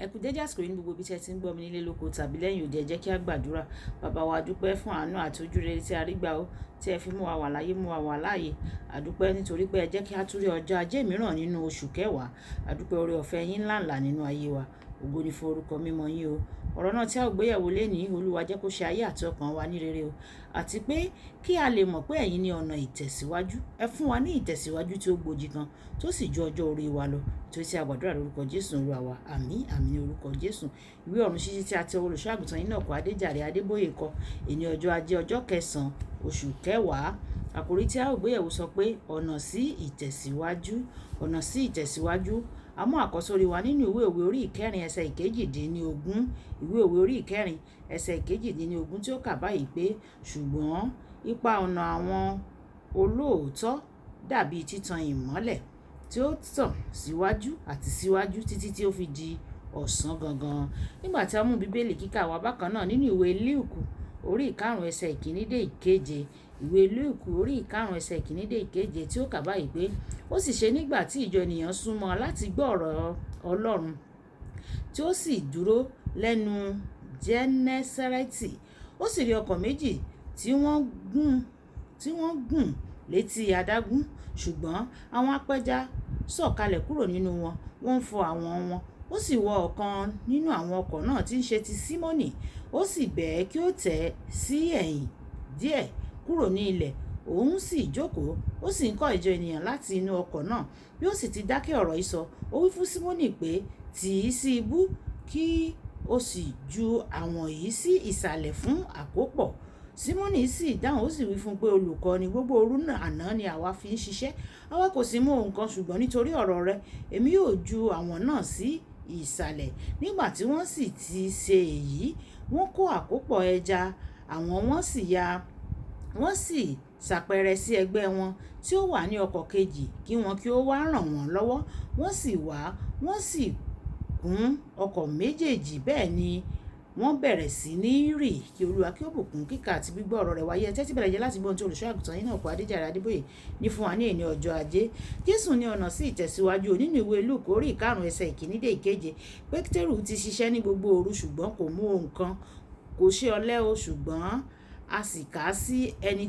Ẹ kú dédé àsìkò yìí ní gbogbo ibi tí ẹ ti ń gbọ́ mi nílé lóko tàbí lẹ́yìn odi. Ẹ jẹ́ kí a gbàdúrà. Bàbá wa, dúpẹ́ fún àánú àti ojúrere tí a rí gbà ó, tí ẹ fi mú wa wà láyé, mú wa wà láàyè. A dúpẹ́ nítorí pé ẹ jẹ́ kí a tún rí ọjọ́ ajé mìíràn nínú oṣù kẹwàá. A dúpẹ́ oore ọ̀fẹ́ yín ńlá ńlá nínú ayé wa. Ògo ni fún orúkọ mímọ́ yín o. Ọ̀rọ̀ náà tí a ó gbéyẹ̀wò lénìí, Olúwa jẹ́ kó ṣe ayé àti ọkàn wa ní rere o. Àti pé kí a lè mọ̀ pé ẹ̀yin ní ọ̀nà ìtẹ̀síwájú. Ẹ fún wa ní ìtẹ̀síwájú tí ó gbòjì gan, tó sì ju ọjọ́ orí wa lọ. Nítorí tí a gbàdúrà lórúkọ Jésù Olúwa wa. Àmín, àmín ní orúkọ Jésù. Ìwé ọ̀run ṣíṣí tí a ti ọwọ́ olùṣọ́-àgùntàn Enoch Adéjàre Adébóyè kọ. Èní ọjọ́ ajé, ọjọ́ kẹsàn-án, oṣù kẹwàá. Àkòrí tí a ó gbéyẹ̀wò sọ pé ọ̀nà sí ìtẹ̀síwájú. Ọ̀nà sí ìtẹ̀síwájú. A mú àkọ́sórí wa nínú ìwé òwe orí ìkẹrin ẹsẹ̀ ìkejìdínlógún. Ìwé òwe orí ìkẹrin ẹsẹ̀ ìkejìdínlógún tí ó kà báyìí pé, ṣùgbọ́n ipa ọ̀nà àwọn olóòótọ́ dàbí títan ìmọ́lẹ̀ tí ó tàn síwájú àti síwájú títí tí ó fi di ọ̀sán gangan. Nígbà tí a mú Bíbélì kíkà wá bákan náà nínú ìwé Lúùkù orí ìkarùn-ún ẹsẹ̀ ìkíní dé ìkeje. Ìwé Lúùkù orí ìkarùn-ún ẹsẹ̀ ìkíní dé ìkeje tí ó kà báyìí pé, ó sì ṣe nígbà tí ìjọ ènìyàn súnmọ́ láti gbọ́ ọ̀rọ̀ Ọlọ́run tí ó sì dúró lẹ́nu Jẹ́nẹ́sárẹ́tì. Ó sì rí ọkọ̀ méjì tí wọ́n gùn létí adágún, ṣùgbọ́n àwọn apẹja sọ̀kalẹ̀ kúrò nínú wọn, wọ́n ń fọ àwọ̀n wọn. Ó sì wọ ọ̀kan nínú àwọn ọkọ̀ náà tí ń ṣe ti Símónì. Ó sì bẹ̀ ẹ́ kí ó tẹ̀ sí ẹ̀yìn díẹ̀ kúrò ní ilẹ̀. Òun sì jókòó, ó sì ń kọ́ ìjọ ènìyàn láti inú ọkọ̀ náà. Bí ó sì ti dákẹ́ ọ̀rọ̀ sísọ, ó wí fún Símónì pé, tì í sí ibú kí ó sì ju àwọ̀n yìí sí ìsàlẹ̀ fún àkópọ̀. Símónì sì dáhùn, ó sì wí fún un pé, olùkọ́ni, gbogbo òru àná ni àwa fi ń ṣiṣẹ́, àwa kò sì mú ohun kan, ṣùgbọ́n nítorí ọ̀rọ̀ rẹ, èmi yóò ju àwọ̀n náà sí ìsàlẹ̀. Nígbà tí wọ́n sì ti ṣe èyí, wọ́n kó àkópọ̀ ẹja, àwọ̀n wọn sì ya, wọ́n sì ṣàpẹẹrẹ sí ẹgbẹ́ wọn tí ó wà ní ọkọ̀ kejì kí wọn kí ó wá ràn wọ́n lọ́wọ́. Wọ́n sì wá, wọ́n sì kún ọkọ̀ méjèèjì, bẹ́ẹ̀ ni wọ́n bẹ̀rẹ̀ sí ní rì. Kí Olúwa kí ó bùkún kíkà àti gbígbọ́ ọ̀rọ̀ rẹ̀ wáyé. Ẹ tẹ́tí bẹ̀rẹ̀ jẹ́ láti gbọ́ ohun tí olùṣọ́-àgùntàn Enoch Adéjàre Adébóyè ní fún wa ní èní ọjọ́ ajé. Jésù ní ọ̀nà sí ìtẹ̀síwájú nínú ìwé Lúùkù orí ìkarùn-ún ẹsẹ̀ ìkíní dé ìkeje. Pétérù ti ṣiṣẹ́ ní gbogbo òru ṣùgbọ́n kò mú ohun kan, kò ṣe ọ̀lẹ o, ṣùgbọ́n a sì kà á sí ẹni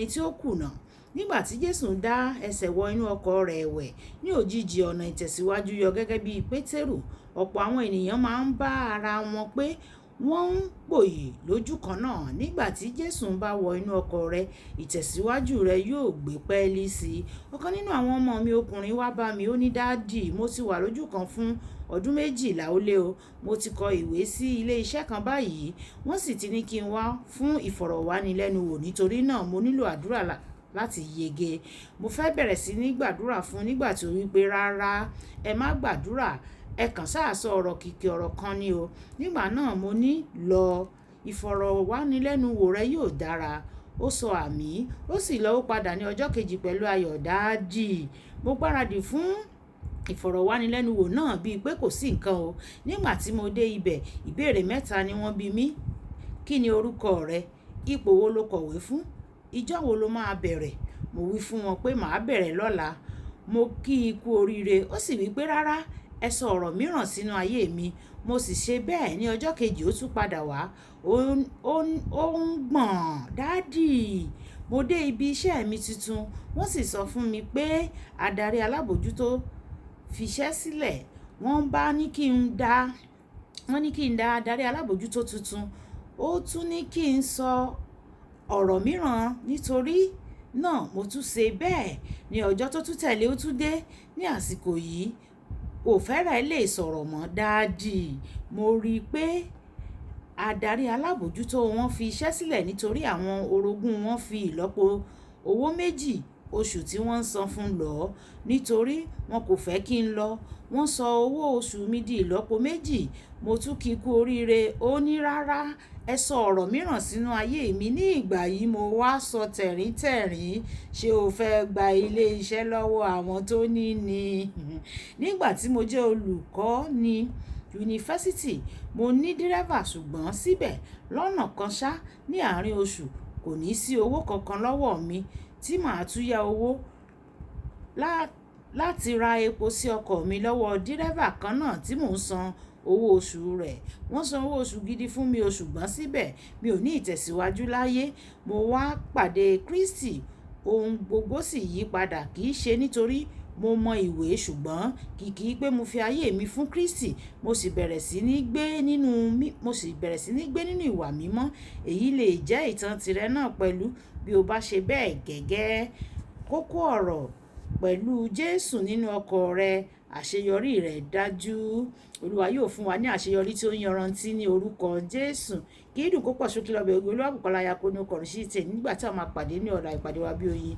tí ó kùnà. Nígbà tí Jésù dá ẹsẹ̀ wọ inú ọkọ̀ rẹ̀ ẹ̀wẹ̀, ní òjijì ọ̀nà ìtẹ̀síwájú yọ gẹ́gẹ́ bí Pétérù. Ọ̀pọ̀ àwọn ènìyàn máa ń bá ara wọn pé wọ́n ń pòyì lójú kan náà. Nígbà tí Jésù bá wọ inú ọkọ̀ rẹ̀, ìtẹ̀síwájú rẹ̀ yóò gbé pẹ́ẹ́lí sí i. Ọ̀kan nínú àwọn ọmọ mi ọkùnrin wá bá mi, ó ní, "Daddy, mo ti wà lójú kan fún ọdún 12 ó lé o. Mo ti kọ ìwé sí ilé iṣẹ́ kan báyìí, wọ́n sì ti ní kí n wá fún ìfọ̀rọ̀wánilẹ́nuwò, nítorí náà mo nílò àdúrà láti yege." Mo fẹ́ bẹ̀rẹ̀ sí ní gbàdúrà fún un nígbà tí ó wí pé, "Rárá, ẹ má gbàdúrà, ẹ kàn sáà sọ ọ̀rọ̀ kìkì ọ̀rọ̀ kan ni o." Nígbà náà mo ní, "Lọ, ìfọ̀rọ̀wánilẹ́nuwò rẹ yóò dára." Ó sọ àmín, ó sì lọ, ó padà ní ọjọ́ kejì pẹ̀lú ayọ̀. "Daddy, mo gbáradì fún ìfọ̀rọ̀wánilẹ́nuwò náà bíi pé kò sí nǹkan o. Nígbà tí mo dé ibẹ̀, ìbéèrè mẹ́ta ni wọ́n bi mí. Kí ni orúkọ rẹ? Ipò wo lo kọ̀wé fún? Ìjọ wo lo máa bẹ̀rẹ̀?" Mo wí fún wọn pé màá bẹ̀rẹ̀ lọ́la. Mo kí i kú oríire, ó sì wí pé, "Rárá, ẹ sọ ọ̀rọ̀ mìíràn sínú ayé mi." Mo sì ṣe bẹ́ẹ̀. Ní ọjọ́ kejì ó tún padà wá. Ó ń gbọ̀n. "Daddy, mo dé ibi iṣẹ́ mi tuntun, wọ́n sì sọ fún mi pé adarí alábòójútó fiṣẹ́ sílẹ̀. Wọ́n bá ní kí n dá, wọ́n ní kí n dá adarí alábòójútó tuntun. Ó tún ní kí n sọ ọ̀rọ̀ mìíràn, nítorí náà mo tún ṣe bẹ́ẹ̀." Ní ọjọ́ tó tún tẹ̀lé ó tún dé. Ní àsìkò yìí, kò fẹ́rẹ̀ lè sọ̀rọ̀ mọ́. "Daddy, mo rí i pé adarí alábòójútó wọn fi iṣẹ́ sílẹ̀ nítorí àwọn orogún wọn fi ìlọ́po owó méjì oṣù tí wọ́n ń san fún lọ. Nítorí wọn kò fẹ́ kí n lọ, wọ́n sọ owó oṣù mi di ìlọ́po méjì." Mo tún kí i kú oríire. Ó ní, "Rárá, ẹ sọ ọ̀rọ̀ mìíràn sínú ayé mi." Ní ìgbà yìí mo wá sọ tẹ̀ríntẹ̀rín, "Ṣé o fẹ́ gba ilé iṣẹ́ lọ́wọ́ àwọn tó ní ni?" Nígbà tí mo jẹ́ olùkọ́ ní yunifásítì, mo ní dírẹ́fà, ṣùgbọ́n síbẹ̀ lọ́nà kan ṣá ní àárín oṣù kò ní sí owó kankan lọ́wọ́ mi tí màá tún yá owó. Láti ra epo sí ọkọ̀ mi lọ́wọ́ dírẹ́fà kan náà tí mò ń san owó oṣù rẹ̀. Wọ́n san owó oṣù gidi fún mi, ṣùgbọ́n síbẹ̀ mi ò ní ìtẹ̀síwájú láyé. Mo wá pàdé Kristi, ohun gbogbo sì yí padà. Kì í ṣe nítorí mo mọ ìwé, ṣùgbọ́n kìkì pé mo fi ayé mi fún Kristi, mo sì bẹ̀rẹ̀ sí ní gbé nínú ìwà mímọ́. Èyí lè jẹ́ ìtàn tìrẹ náà pẹ̀lú bí o bá ṣe bẹ́ẹ̀ gẹ́gẹ́. Kókó ọ̀rọ̀: pẹ̀lú Jésù nínú ọkọ̀ rẹ, àṣeyọrí rẹ dájú. Olúwa yóò fún wa ní àṣeyọrí tí ó yanrantí ní orúkọ Jésù. Kí dùn kó pọ̀, ṣókí lọ́bẹ̀ oge. Olúwabùkọ́lá aya kó ní ó kọrin sí tẹ̀ nígbà tí a máa pàdé ní ọ̀la. Ìpàdé wa bí oyin.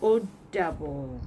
Ó dàbọ̀.